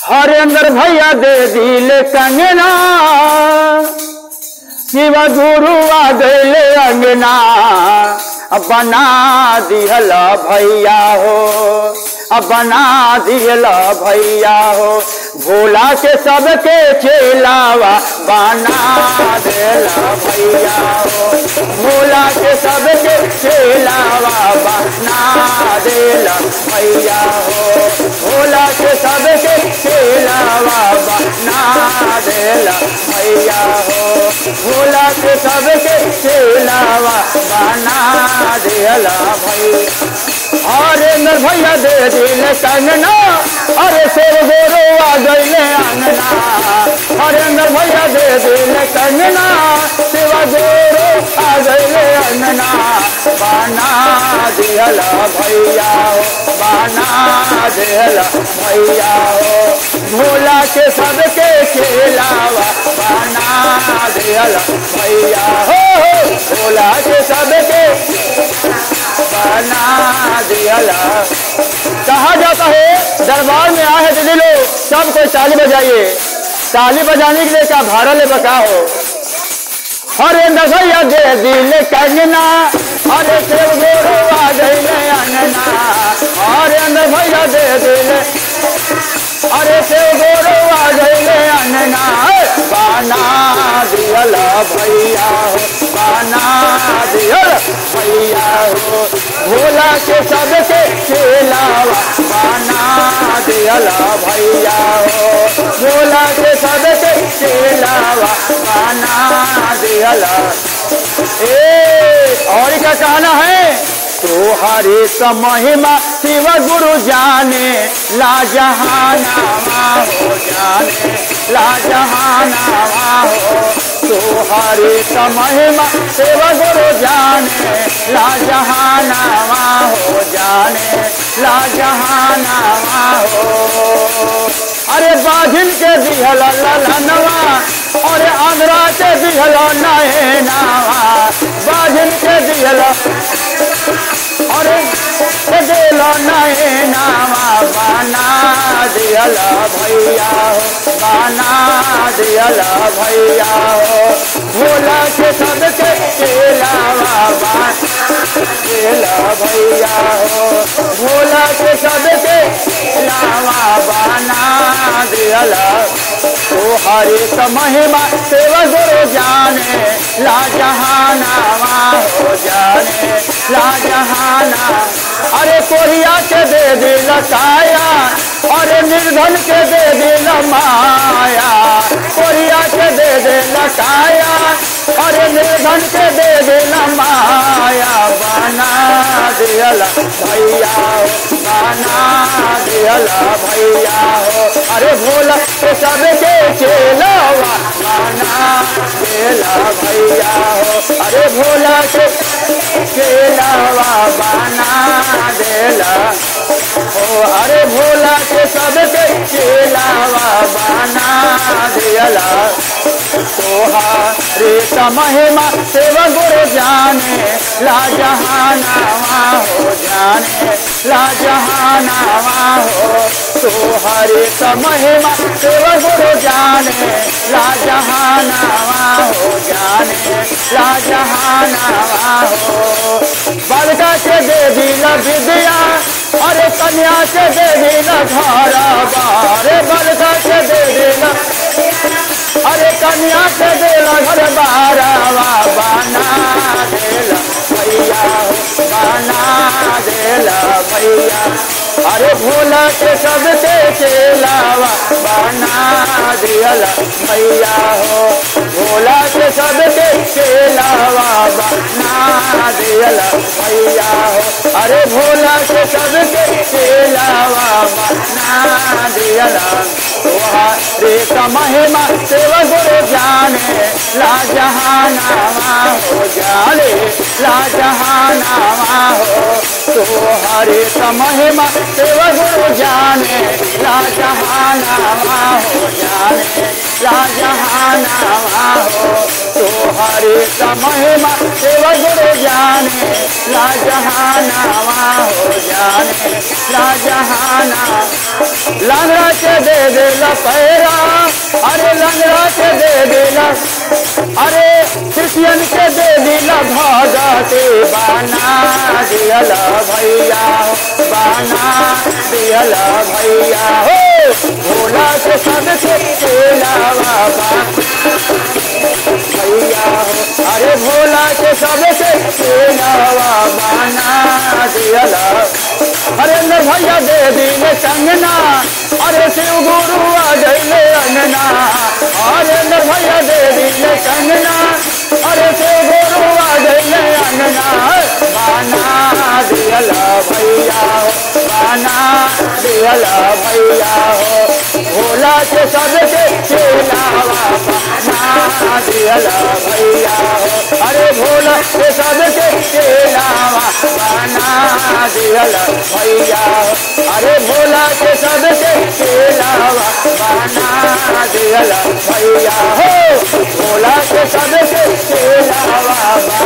हरेंद्र भैया दे दिले कंगना, शिव गुरु आ गए अंगना, बना दिहल भैया हो, बना दिहल भैया हो, भोला के सबके चेलावा बना देला भैया हो, भोला के सबके चेलावा बना देला भैया हो, भोला के सबके चेलावा बना देला भैया हो, भोला के सबके चेलावा बना देला भैया। हरेंद्र भैया दे दिले कंगना, अरे शेर गोरो आ गईले अंगना, हरेंद्र भैया दे दिले कंगना, शिव गोरो आ गईले अंगना, बना दिहला भैया हो, बना दिहला भैया हो, भोला के सबके चेलावा बना दिहला भैया हो, भोला के सबके बना दिहला। कहा जाता है दरबार में आए दीदी लोग सब कोई ताली बजाइए, ताली बजाने के लिए क्या भाड़ा ले बका हो। हरेंद्र भैया दे दिले कंगना, अरे शिव गुरु आ गईले अंगना, हरेंद्र भैया दे दिले, अरे शिव गुरु आ गईले अंगना, बना दिहला भैया हो, बना दिहला भैया हो, भोला के सबके चेलावा बना दिहला भैया हो, भोला के सबके चेलावा बना दिहला। ए और क्या कहना है, तोहरे त महिमा शिव गुरु जाने, लाजहानावा हो जाने, लाजहानावा हो, तोहरे त महिमा शिव गुरु जाने, लाजहानावा हो जाने, लाजहानावा हो। अरे बाघिन के दिहल ललनवा, अरे आंध्रा के दिहल नैनावा, बाघिन के दिहल, अरे दिल नैनावा, बना दिहल भैया हो, बना दिहल भैया हो, भोला के सबके चेलावा बना दिहल भैया हो, भोला के सबके चेलावा बना दिहला। तोहरे त महिमा शिव गुरु जाने, लाजहानावा हो जाने, लाजहाना। अरे कोरिया के दे दिल काया, अरे निर्धन के दे दिल माया, कोरिया के दे दिल काया, अरे निर्धन के दे दिल माया, बना दिहला भैया हो, बना दिहला भैया हो, अरे भोला के सबके चेलावा बना दिहला भैया हो, अरे भोला के चेलावा बना देला हो, अरे भोला के सबके चेलावा बना दिहला। तोहरे त महिमा शिव गुरु जाने, लाजहानावा हो जाने, लाजहानावा हो, तोहरे त महिमा शिव गुरु जाने, लाजहानावा हो जाने, लाजहानावा हो। बालका के दे दिल विद्या, अरे कन्या के दे दिल घर बार, बालका के दे दिल, अरे कन्या के दिल घर बारवा, बना देला भैया हो, बना देला भैया, अरे भोला के सबके चेलावा बना दिहला भैया हो, भोला के सबके चेलावा बना दिहला भैया हो, अरे भोला के सबके चेलावा बना दिहला। तोहरे त महिमा शिव गुरु जाने, लाजहानावा हो जाने, लाजहानावा हो, तोहरे त महिमा शिव गुरु जाने, लाजहानावा हो जाने। जाने लाजहानावा हो तोहरे महिमा शिव गुरु जाने लाजहानावा हो जाने लाजहाना। लंगड़ा के दे देला पैरा, अरे लंगड़ा के दे देला, अरे क्रिश्चियन के दे दिला भगते बना दियल भैया हो, बना दियल भैया हो। भोला के सबके चेलावा भैया हो, अरे भोला के सबके चेलावा बना दियल। हरेंद्र भैया दे दिले कंगना, अरे शिव गुरु आ गईले अंगना। हरेंद्र भैया दे दिले कंगना, अरे शिव गुरु आ गईले अंगना। बना दियल भैया हो, बना दियल भैया हो। भोला के सबके चेलावा बना दियल भैया हो, अरे भोला के सबके चेलावा बना दियल भैया हो, अरे भोला के सबके चेलावा बना दियल भैया हो, भोला के सबके चेलावा।